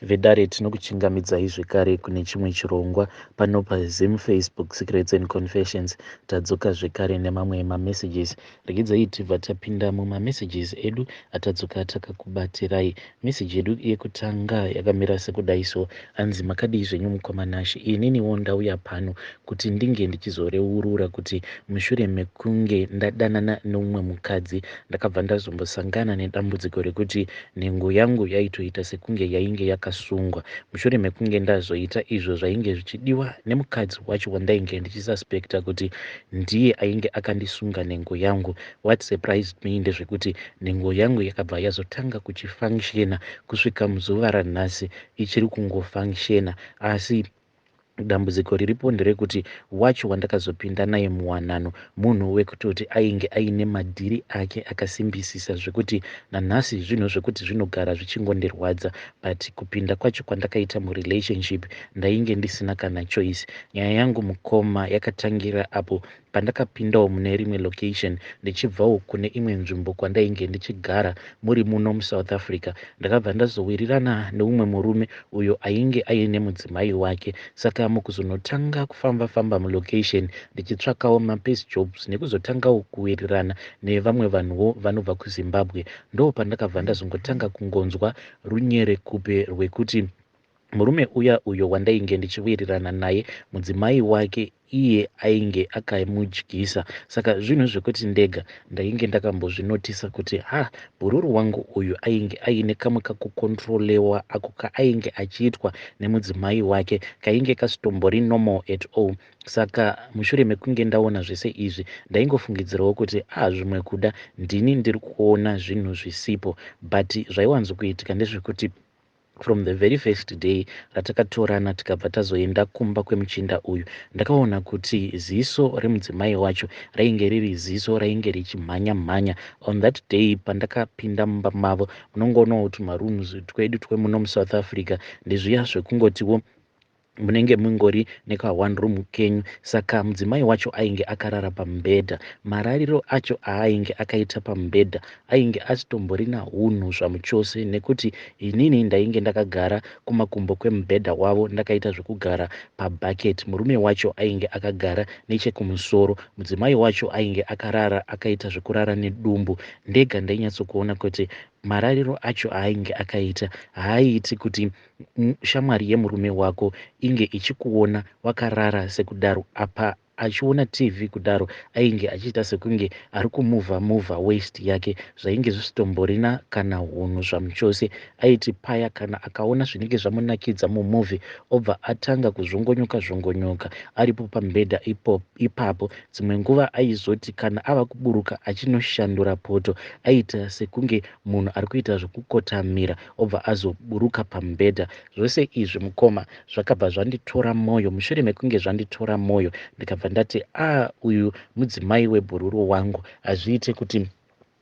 Vedare, tinokuchingamidzai zvekare kune chimwe chirongwa pano paZim Facebook Secrets and Confessions. Tadzoka zvekare nemamwe emamessages. Regedzai tibva tapinda mumamessages edu atadzoka takakubatirai. Message yedu yekutanga yakamira sekudai so: Hanzi, "Makadii zvenyu mukoma Nashe? Ininiwo ndauya pano kuti ndinge ndichizoreurura kuti mushure mekunge ndadanana neumwe mukadzi, ndakabva ndazombosangana nedambudziko rekuti nhengo yangu yaitoita sekunge yainge yakasungwa. Mushure mekunge ndazoita izvo zvainge zvichidiwa nemukadzi wacho wandainge ndichisuspecta kuti ndiye ainge akandisunga nhengo yangu, what surprised me ndezvekuti nhengo yangu yakabva yazotanga kuchifunctiona kusvika muzuva ranhasi, ichiri kungofunctiona. Asi dambudziko riripo nderekuti wacho wandakazopinda naye muwanano munhu wekutoti ainge aine madhiri ake akasimbisisa, zvekuti nanhasi zvinhu zvekuti zvinogara zvichingondirwadza. But kupinda kwacho kwandakaita murelationship, ndainge ndisina kana choice. Nyaya yangu, mukoma, yakatangira apo pandakapindawo mune rimwe location ndichibvawo kune imwe nzvimbo kwandainge ndichigara muri muno muSouth Africa. Ndakabva ndazowirirana neumwe murume uyo ainge aine mudzimai wake. Saka mukuzonotanga kufamba-famba mulocation ndichitsvakawo mapiece jobs nekuzotangawo kuwirirana nevamwe vanhuwo vanobva kuZimbabwe, ndo pandakabva ndazongotanga kungonzwa runyerekupe rwekuti murume uya uyo wandainge ndichiwirirana naye, mudzimai wake iye ainge akamudyisa. Saka zvinhu zvekuti ndega ndainge ndakambozvinotisa kuti ha, bhururu wangu uyu ainge aine kamwe kakucontrolewa ako kaainge achiitwa nemudzimai wake kainge kasitombori normal at all. Saka mushure mekunge ndaona zvese izvi, ndaingofungidzirawo kuti a ah, zvimwe kuda ndini ndiri kuona zvinhu zvisipo. But zvaiwanzokuitika ndezvekuti from the very first day ratakatorana, tikabva tazoenda kumba kwemuchinda uyu, ndakaona kuti ziso remudzimai wacho rainge riri ziso rainge richimhanya mhanya. On that day pandakapinda mumba mavo, munongoonawo kuti marooms twedu twemuno muSouth Africa ndezviya zvekungotiwo munenge mungori neka1 room kenyu. Saka mudzimai wacho ainge akarara pamubhedha. Marariro acho aainge akaita pamubhedha ainge asitomborina unhu zvamuchose, nekuti inini ndainge ndakagara kumakumbo kwemubhedha wavo, ndakaita zvekugara pabhaketi. Murume wacho ainge akagara nechekumusoro. Mudzimai wacho ainge akarara akaita zvekurara nedumbu. Ndega ndainyatsokuona kuti marariro acho aainge akaita haaiti kuti shamwari yemurume wako inge ichikuona wakarara sekudaro. Apa achiona TV kudaro, ainge achiita sekunge ari kumuvha muvha waist yake, zvainge zvisitomborina kana unhu zvamuchose. Aiti paya kana akaona zvinenge zvamunakidza mumovie, obva atanga kuzvongonyoka zvongonyoka aripo pamubhedha ipapo. Dzimwe nguva aizoti kana ava kuburuka achinoshandura poto, aita sekunge munhu ari kuita zvekukotamira, obva azoburuka pamubhedha. Zvose izvi, mukoma, zvakabva zvanditora mwoyo. Mushure mekunge zvanditora mwoyo, ndikabva ndati, a ah, uyu mudzimai webhururu wangu, hazviite kuti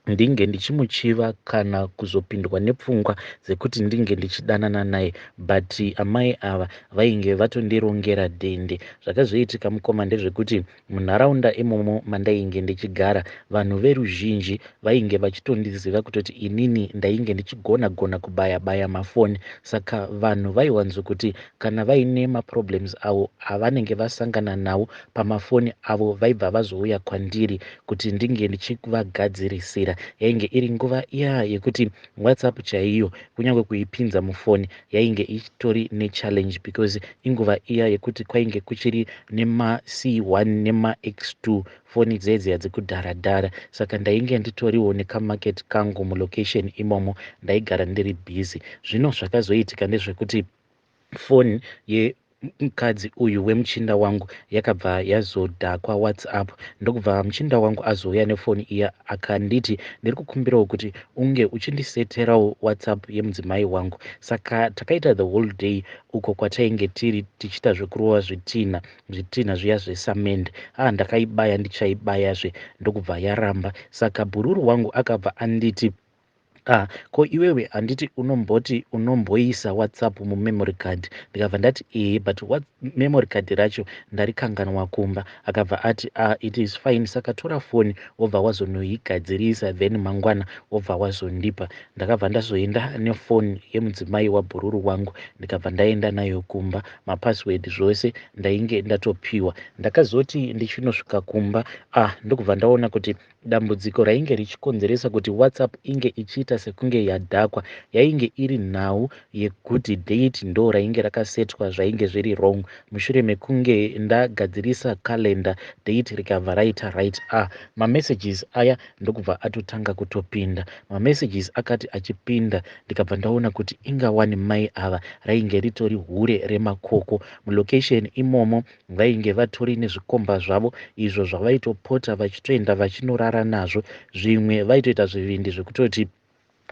ndinge ndichimuchiva kana kuzopindwa nepfungwa dzekuti ndinge ndichidanana naye. But amai ava vainge vatondirongera dhende. Zvakazoitika, mukoma, ndezvekuti munharaunda imomo mandainge ndichigara, vanhu veruzhinji vainge vachitondiziva kutoti inini ndainge ndichigona gona kubaya baya mafoni. Saka vanhu vaiwanzokuti kana vaine maproblems avo avanenge vasangana nawo pamafoni avo, vaibva vazouya kwandiri kuti ndinge ndichivagadzirisira. Yainge iri nguva iya yekuti WhatsApp chaiyo, kunyange kuipinza mufoni, yainge ichitori nechallenge, because inguva iya yekuti kwainge kuchiri nemaC1 nemaX2, foni dzedziya dzekudharadhara. Saka ndainge nditoriwo nekamarket kangu mulocation imomo, ndaigara ndiri busy. Zvino zvakazoitika ndezvekuti foni yemukadzi uyu wemuchinda wangu yakabva yazodhakwa WhatsApp, ndokubva muchinda wangu azouya nefoni iya, akanditi, 'Ndiri kukumbirawo kuti unge uchindiseterawo WhatsApp yemudzimai wangu.' Saka takaita the whole day uko kwatainge tiri, tichiita zvekurova zvitina, zvitina zviya zvesamende. Ah, ndakaibaya, ndichaibayazve, ndokubva yaramba. Saka bhururu wangu akabva anditi, Ah, ko iwewe handiti unomboti unomboisa WhatsApp mumemory card? Ndikabva ndati ehe, but what, memory card racho ndarikanganwa kumba. Akabva ati ah, it is fine, saka tora foni wobva wazonoigadzirisa, then mangwana wobva wazondipa. Ndakabva ndazoenda nefoni yemudzimai wabhururu wangu, ndikabva ndaenda nayo kumba. Mapassword zvose ndainge ndatopiwa. Ndakazoti ndichinosvika kumba, ah, ndokubva ndaona kuti dambudziko rainge richikonzeresa kuti WhatsApp inge ichiita sekunge yadhakwa yainge iri nhau yekuti date ndo rainge rakasetwa zvainge zviri wrong. Mushure mekunge ndagadzirisa calendar, date rikabva raita right. Ah, mamessages aya ndokubva atotanga kutopinda. Mamessages akati achipinda, ndikabva ndaona kuti ingawani mai ava rainge ritori hure remakoko. Mulocation imomo vainge vatori nezvikomba zvavo izvo zvavaitopota vachitoenda vachinorara nazvo. Zvimwe vaitoita zvivindi zvekutoti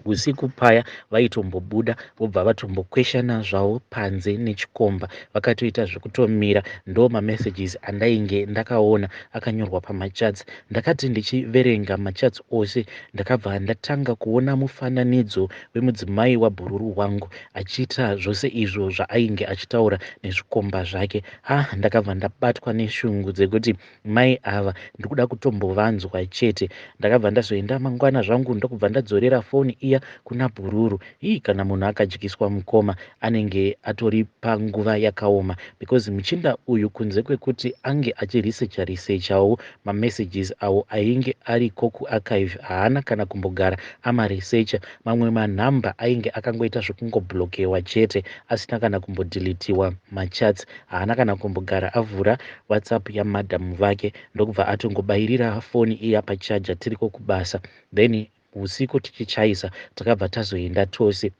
usiku paya vaitombobuda vobva vatombokweshana zvavo panze nechikomba, vakatoita zvekutomira. Ndo mamessages andainge ndakaona akanyorwa pamachats. Ndakati ndichiverenga machats ose, ndakabva ndatanga kuona mufananidzo wemudzimai wabhururu wangu achiita zvose izvo zvaainge achitaura nezvikomba zvake. Ah, ndakabva ndabatwa neshungu dzekuti mai ava ndikuda kutombovanzwa chete. Ndakabva ndazoenda mangwana zvangu, ndokubva ndadzorera foni iya kuna bhururu. Ii, kana munhu akadyiswa, mukoma, anenge atori panguva yakaoma, because muchinda uyu, kunze kwekuti ange achiresearcha researchawo mamessages awo ainge ariko kuarchive, haana kana kumbogara amaresearcha. Mamwe manhamba ainge akangoita zvekungoblokewa chete, asina kana kumbodhilitiwa machats. Haana kana kumbogara avhura WhatsApp yamadhamu vake, ndokubva atongobayirira foni iya pachaja tiriko kubasa. Then usiku tichichaisa, takabva tazoenda tose.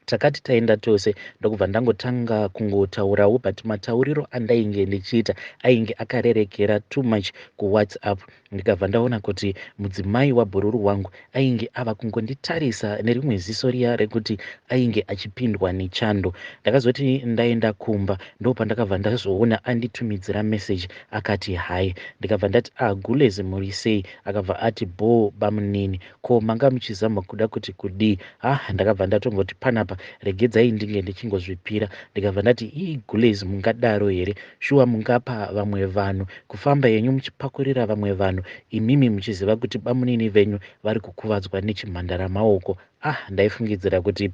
Takati taenda tose, ndokubva ndangotanga kungotaurawo, but matauriro andainge ndichiita ainge akarerekera too much kuWhatsApp. Ndikabva ndaona kuti mudzimai wabhururu wangu ainge ava kungonditarisa nerimwe ziso riya rekuti ainge achipindwa nechando. Ndakazoti ndaenda kumba, ndo pandakabva ndazoona anditumidzira message, akati hi. Ndikabva ndati, "Ah, gulezi, muri sei?" Akabva ati, "Bo bamunini, ko manga muchizama kuda kuti kudii?" Ah, ndakabva ndatongoti panapa regedzai ndinge ndichingozvipira. Ndikabva ndati, "Ii gulezi, mungadaro here? Shuwa mungapa vamwe vanhu kufamba yenyu muchipakurira vamwe vanhu, imimi muchiziva kuti bamunini venyu vari kukuvadzwa nechimhandara maoko?" Ah, ndaifungidzira kuti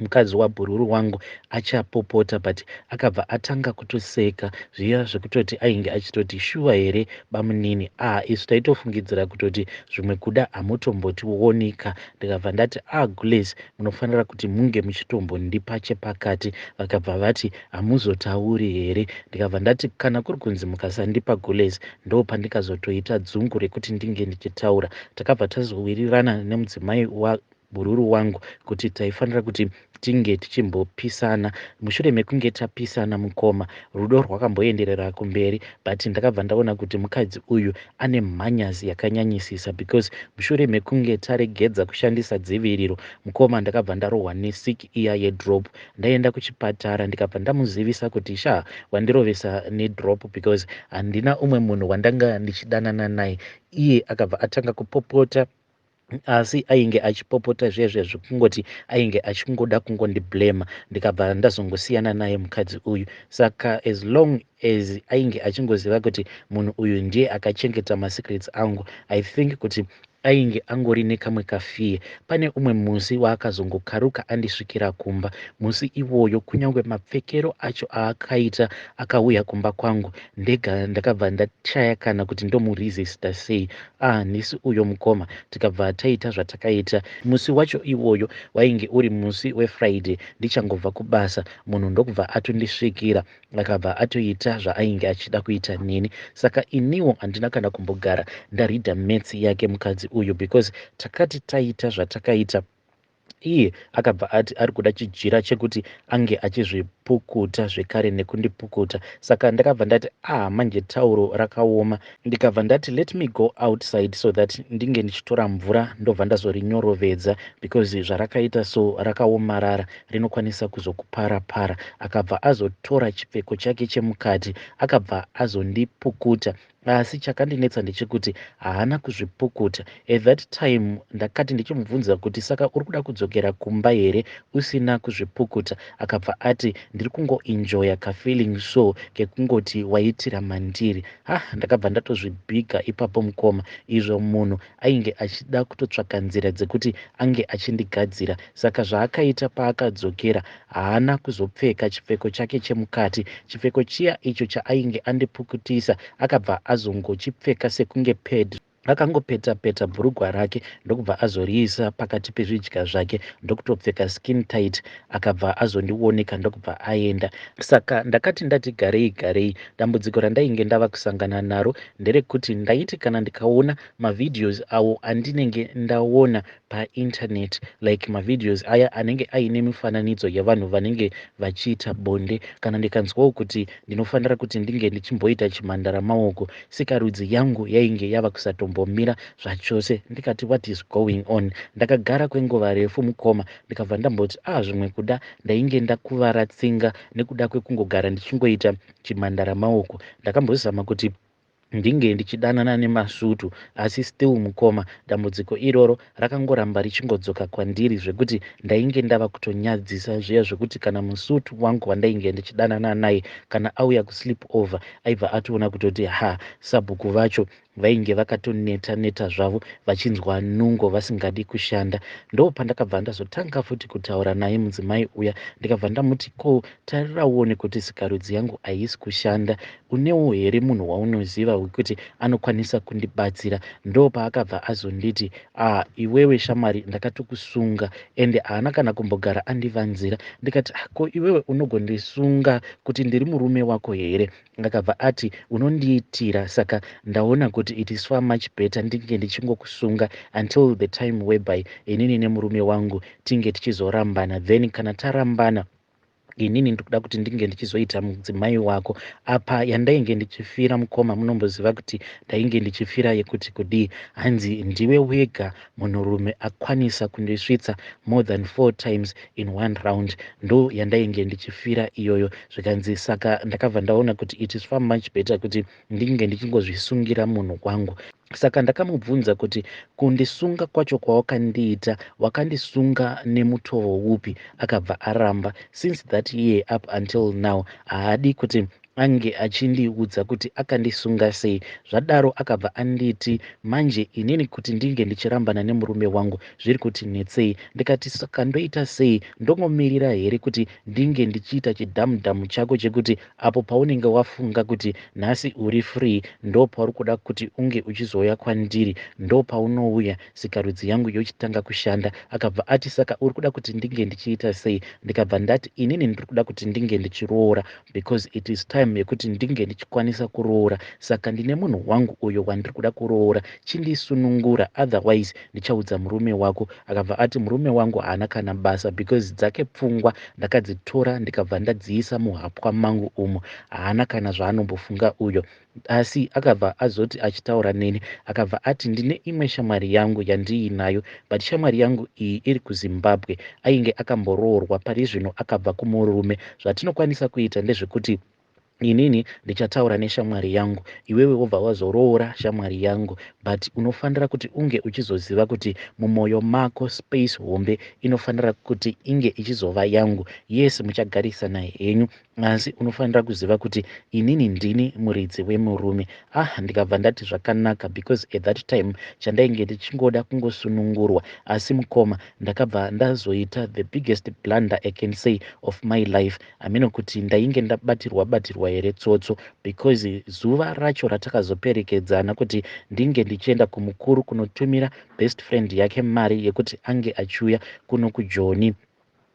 mukadzi wabhururu wangu achapopota, but akabva atanga kutoseka zviya zvekutoti ainge achitoti, "Shuwa here bamunini? Ah, isu taitofungidzira kutoti zvimwe kuda hamutombotionika." Ndikabva ndati, "Ah gules, munofanira kuti munge muchitombondipa chepakati." Vakabva vati, "Hamuzotauri here?" Ndikabva ndati, "Kana kuri kunzi mukasandipa gules, ndo pandikazotoita dzungu rekuti ndinge ndichitaura." Takabva tazowirirana nemudzimai wabhururu wangu kuti taifanira kuti tinge tichimbopisana. Mushure mekunge tapisana, mukoma, rudo rwakamboenderera kumberi, but ndakabva ndaona kuti mukadzi uyu ane mhanyazi yakanyanyisisa, because mushure mekunge taregedza kushandisa dziviriro, mukoma, ndakabva ndarohwa nesiki iya yedrop. Ndaenda kuchipatara, ndikabva ndamuzivisa kuti, "Sha, wandirovesa nedrop because handina umwe munhu wandanga ndichidanana naye." Iye akabva atanga kupopota, asi ainge achipopota zvezve zvekungoti ainge achingoda kungondiblema. Ndikabva ndazongosiyana naye mukadzi uyu. Saka as long as ainge achingoziva kuti munhu uyu ndiye akachengeta masecrets angu, I think kuti ainge angori nekamwe kafear. Pane umwe musi waakazongokaruka andisvikira kumba. Musi iwoyo, kunyange mapfekero acho aakaita akauya kumba kwangu, ndega ndakabva ndashaya kana kuti ndomuresista sei. Ah, nisi uyo, mukoma, tikabva taita zvatakaita. Musi wacho iwoyo wainge uri musi weFriday, ndichangobva kubasa, munhu ndokubva atondisvikira, akabva atoita zvaainge achida kuita neni. Saka iniwo handina kana kumbogara ndaridha maths yake mukadzi uyu, because takati taita zvatakaita, iye akabva ati ari kuda chijira chekuti ange achizvipukuta zvekare nekundipukuta. Saka ndakabva ndati, "Ah, manje tauro rakaoma." Ndikabva ndati, "Let me go outside so that ndinge ndichitora mvura, ndobva ndazorinyorovedza, because zvarakaita so rakaomarara, rinokwanisa kuzokupara para." Akabva azotora chipfeko chake chemukati, akabva azondipukuta. Asi chakandinetsa ndechekuti haana kuzvipukuta. At that time ndakati ndichimubvunza kuti saka uri kuda kudzokera kumba here usina kuzvipukuta, akabva ati ndiri kungoenjoya kafeeling so kekungoti waitira mandiri. Ha, ndakabva ndatozvibhiga ipapo mukoma, izvo munhu ainge achida kutotsvaka nzira dzekuti ange achindigadzira. Saka zvaakaita paakadzokera, haana kuzopfeka chipfeko chake chemukati. Chipfeko chiya icho chaainge andipukutisa akabva azongochipfeka sekunge pad. Akangopeta peta bhurugwa rake ndokubva azoriisa pakati pezvidya zvake, ndokutopfeka skin tight. Akabva azondioneka ndokubva aenda. Saka ndakati ndati garei garei, dambudziko randainge ndava kusangana naro nderekuti ndaiti kana ndikaona mavideos awo andinenge ndaona painternet, like mavideos aya anenge aine mifananidzo yevanhu vanenge vachiita bonde, kana ndikanzwawo kuti ndinofanira kuti ndinge ndichimboita chimhandara maoko, sikarudzi yangu yainge yava kusatombomira zvachose. Ndikati, "What is going on?" Ndakagara kwenguva refu mukoma, ndikabva ndamboti, "A ah, zvimwe kuda ndainge ndakuvara tsinga nekuda kwekungogara ndichingoita chimhandara maoko." Ndakambozama kuti ndinge ndichidanana nemasutu, asi still mukoma, dambudziko iroro rakangoramba richingodzoka kwandiri, zvekuti ndainge ndava kutonyadzisa zviya, zvekuti kana musutu wangu wandainge ndichidanana naye, kana auya kusleep over, aibva atoona kutoti ha, sabhuku vacho vainge vakatoneta neta zvavo, vachinzwa nungo, vasingadi kushanda. Ndo pandakabva ndazotanga futi kutaura naye mudzimai uya, ndikabva ndamuti, "Ko, tarira uone kuti sikarudzi yangu haisi kushanda. Unewo here munhu waunoziva wekuti anokwanisa kundibatsira?" Ndo paakabva azonditi, "A ah, iwewe shamwari, ndakatokusunga." Ende haana kana kumbogara andivanzira. Ndikati, ah, "Ko iwewe unogondisunga kuti ndiri murume wako here?" Akabva ati, "Unondiitira, saka ndaona kuti it is far much better ndinge ndichingokusunga until the time whereby inini nemurume wangu tinge tichizorambana. Then kana tarambana, inini ndikuda kuti ndinge ndichizoita mudzimai wako." Apa yandainge ndichifira mukoma, munomboziva kuti ndainge ndichifira yekuti kudii. Hanzi, "Ndiwe wega munhurume akwanisa kundisvitsa more than four times in one round." Ndo yandainge ndichifira iyoyo. Zvikanzi, saka ndakabva ndaona kuti it is far much better kuti ndinge ndichingozvisungira munhu wangu. Saka ndakamubvunza kuti, "Kundisunga kwacho kwawakandiita, wakandisunga nemutovo upi?" Akabva aramba. Since that year up until now haadi kuti ange achindiudza kuti akandisunga sei. Zvadaro akabva anditi, "Manje inini kuti ndinge ndichirambana nemurume wangu zviri kuti netsei." Ndikati, "Saka ndoita sei? Ndongomirira here kuti ndinge ndichiita chidhamudhamu chako chekuti apo paunenge wafunga kuti nhasi uri free, ndo pauri kuda kuti unge uchizouya kwandiri, ndo paunouya, sikarudzi yangu yochitanga kushanda?" Akabva ati, "Saka uri kuda kuti ndinge ndichiita sei?" Ndikabva ndati, "Inini ndiri kuda kuti ndinge ndichiroora, because it is time yekuti ndinge ndichikwanisa kuroora. Saka ndine munhu wangu uyo wandiri kuda kuroora. Chindisunungura, otherwise ndichaudza murume wako." Akabva ati, "Murume wangu haana kana basa, because dzake pfungwa ndakadzitora ndikabva ndadziisa muhapwa mangu umo. Haana kana zvaanombofunga uyo." Asi akabva azoti achitaura neni, akabva ati, "Ndine imwe shamwari yangu yandiinayo, but shamwari yangu iyi iri kuZimbabwe. Ainge akamboroorwa, pari zvino akabva kumurume. Zvatinokwanisa kuita ndezvekuti inini ndichataura neshamwari yangu, iwewe wobva wazoroora shamwari yangu. But unofanira kuti unge uchizoziva kuti mumwoyo mako space hombe inofanira kuti inge ichizova yangu. Yes, muchagarisana henyu, asi unofanira kuziva kuti inini ndini muridzi wemurume." Ah, ndikabva ndati zvakanaka, because at that time chandainge ndichingoda kungosunungurwa. Asi mukoma, ndakabva ndazoita the biggest blunder I can say of my life. Hameno kuti ndainge ndabatirwa batirwa here tsotso, because zuva racho ratakazoperekedzana kuti ndinge ndichienda kumukuru kunotumira best friend yake mari yekuti ange achiuya kuno kuJoni,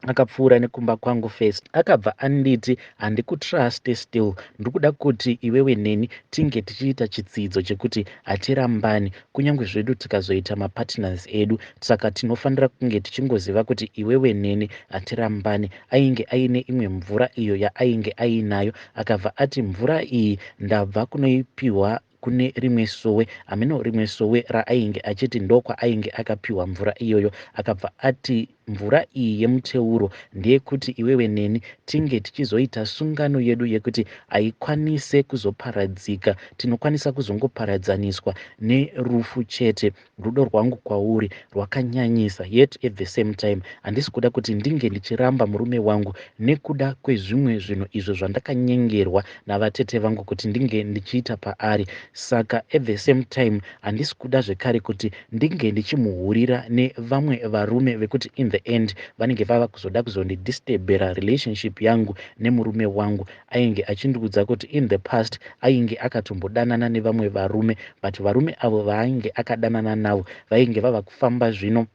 akapfuura nekumba kwangu first. Akabva anditi, "Handikutrust still. Ndiri kuda kuti iwewe neni tinge tichiita chitsidzo chekuti hatirambani, kunyange zvedu tikazoita mapartners edu. Saka tinofanira kunge tichingoziva kuti iwewe neni hatirambani." Ainge aine imwe mvura iyo yaainge ainayo. Akabva ati, "Mvura iyi ndabva kunoipiwa kune rimwe sowe." Hameno rimwe sowe raainge achiti ndokwaainge akapiwa mvura iyoyo. Akabva ati Mvura iyi yemuteuro ndeyekuti iwewe neni tinge tichizoita sungano yedu yekuti haikwanise kuzoparadzika. Tinokwanisa kuzongoparadzaniswa nerufu chete. Rudo rwangu kwauri rwakanyanyisa yet at the same time handisi kuda kuti ndinge ndichiramba murume wangu nekuda kwezvimwe zvinhu izvo zvandakanyengerwa navatete vangu kuti ndinge ndichiita paari. Saka at the same time handisi kuda zvekare kuti ndinge ndichimuhurira nevamwe varume vekuti in the end vanenge vava kuzoda kuzondidisturbera relationship yangu nemurume wangu. Ainge achindiudza kuti in the past ainge akatombodanana nevamwe varume, but varume avo vaainge akadanana navo vainge vava kufamba zvino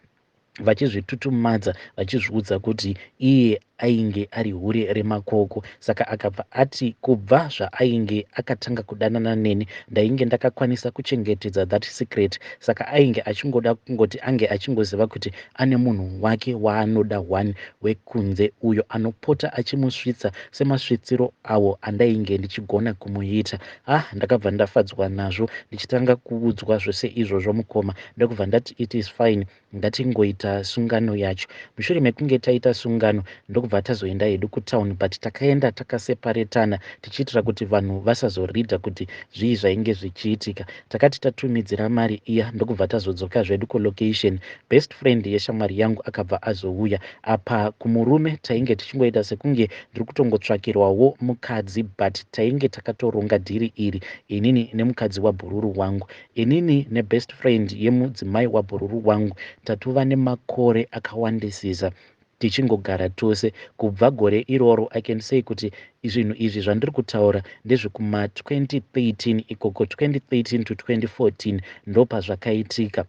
vachizvitutumadza vachizviudza kuti iye ainge ari hure remakoko. Saka akabva ati kubva zvaainge akatanga kudanana neni ndainge ndakakwanisa kuchengetedza that secret. Saka ainge achingoda kungoti ange achingoziva kuti ane munhu wake waanoda one wekunze uyo anopota achimusvitsa semasvitsiro awo andainge ndichigona kumuita. Ah, ndakabva ndafadzwa nazvo ndichitanga kuudzwa zvose izvozvo mukoma, ndokubva ndati it is fine, ngatingoita sungano yacho. Mushure mekunge taita sungano ndokubva tazoenda hedu kutown, but takaenda takaseparetana tichiitira kuti vanhu vasazoridha kuti zvii zvainge zvichiitika. Takati tatumidzira mari iya ndokubva tazodzoka zvedu kulocation. Best friend yeshamwari yangu akabva azouya. Apa kumurume tainge tichingoita sekunge ndiri kutongotsvakirwawo mukadzi, but tainge takatoronga dhiri iri inini nemukadzi wabhururu wangu. Inini nebest friend yemudzimai wabhururu wangu tatova nemakore akawandisisa tichingogara tose. Kubva gore iroro, I can say kuti zvinhu izvi zvandiri kutaura ndezvekuma 2013 ikoko, 2013 to 2014 ndopazvakaitika.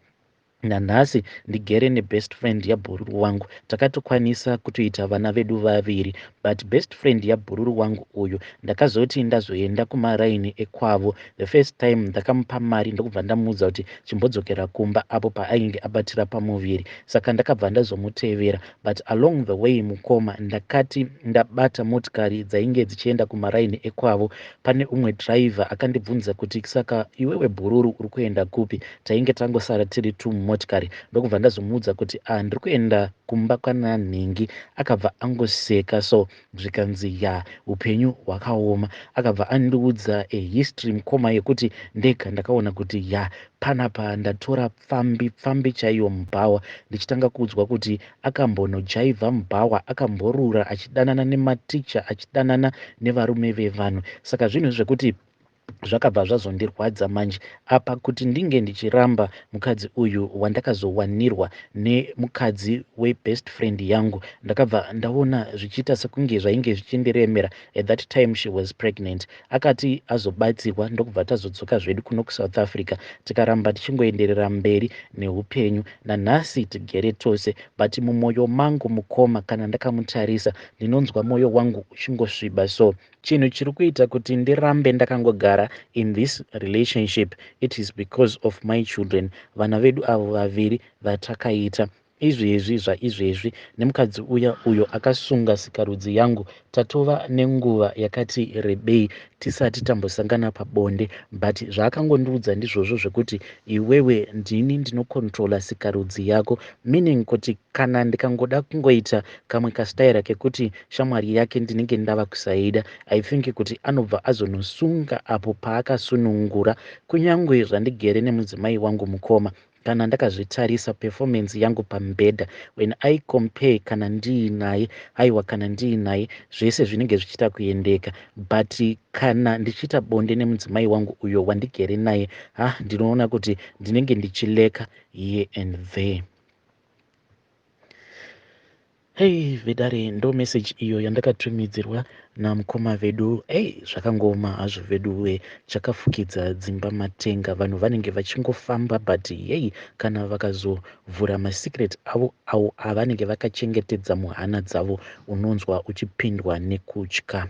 Nanhasi ndigere nebest friend yabhururu wangu, takatokwanisa kutoita vana vedu vaviri. But best friend yabhururu wangu uyu, ndakazoti ndazoenda kumaraini ekwavo the first time, ndakamupa mari ndokubva ndamuudza kuti chimbodzokera kumba apo paainge abatira pamuviri. Saka ndakabva ndazomutevera, but along the way mukoma, ndakati ndabata motikari dzainge dzichienda kumaraini ekwavo, pane umwe driver akandibvunza kuti saka iwewe bhururu uri kuenda kupi? Tainge tangosara tiri two mumotikari. Ndokubva ndazomuudza kuti ah, ndiri kuenda kumba kwananhingi. Akabva angoseka so, zvikanzi ya, upenyu hwakaoma. Akabva andiudza ahistory mukoma yekuti ndega ndakaona kuti ya, panapa ndatora pfambi, pfambi chaiyo mubhawa. Ndichitanga kuudzwa kuti akambonojaivha mubhawa, akamborura achidanana nematicha, achidanana nevarume vevanhu. Saka zvinhu zvekuti zvakabva zvazondirwadza manje apa kuti ndinge ndichiramba mukadzi uyu wandakazowanirwa nemukadzi webest friend yangu. Ndakabva ndaona zvichiita sekunge zvainge zvichindiremera. At that time she was pregnant. Akati azobatsirwa ndokubva tazodzoka zvedu kuno kuSouth Africa, tikaramba tichingoenderera mberi neupenyu. Nanhasi tigere tose, but mumwoyo mangu mukoma, kana ndakamutarisa ndinonzwa mwoyo wangu uchingosviba. So chinhu chiri kuita kuti ndirambe ndakangogara in this relationship, it is because of my children, vana vedu avo vaviri vatakaita izvezvi zvaizvezvi nemukadzi uya uyo akasunga sikarudzi yangu. Tatova nenguva yakati rebei tisati tambosangana pabonde, but zvaakangondiudza ndizvozvo zvekuti iwewe ndini ndinocontrola sikarudzi yako, meaning kuti kana ndikangoda kungoita kamwe kastaira kekuti shamwari yake ndinenge ndava kusaida, I think kuti anobva azonosunga apo paakasunungura. Kunyange zvandigere nemudzimai wangu mukoma, kana ndakazvitarisa performance yangu pamubhedha, when I compare kana ndiinaye, aiwa, kana ndiinaye zvese zvinenge zvichiita kuendeka, but kana ndichiita bonde nemudzimai wangu uyo wandigere naye, ha, ndinoona kuti ndinenge ndichileka here and there. Hei vedare, ndo message iyo yandakatumidzirwa namukoma vedu. Ei, zvakangoma hazvo veduwe, chakafukidza dzimba matenga. Vanhu vanenge vachingofamba, but yei, kana vakazovhura masecret avo avo avanenge vakachengetedza muhana dzavo, unonzwa uchipindwa nekutya.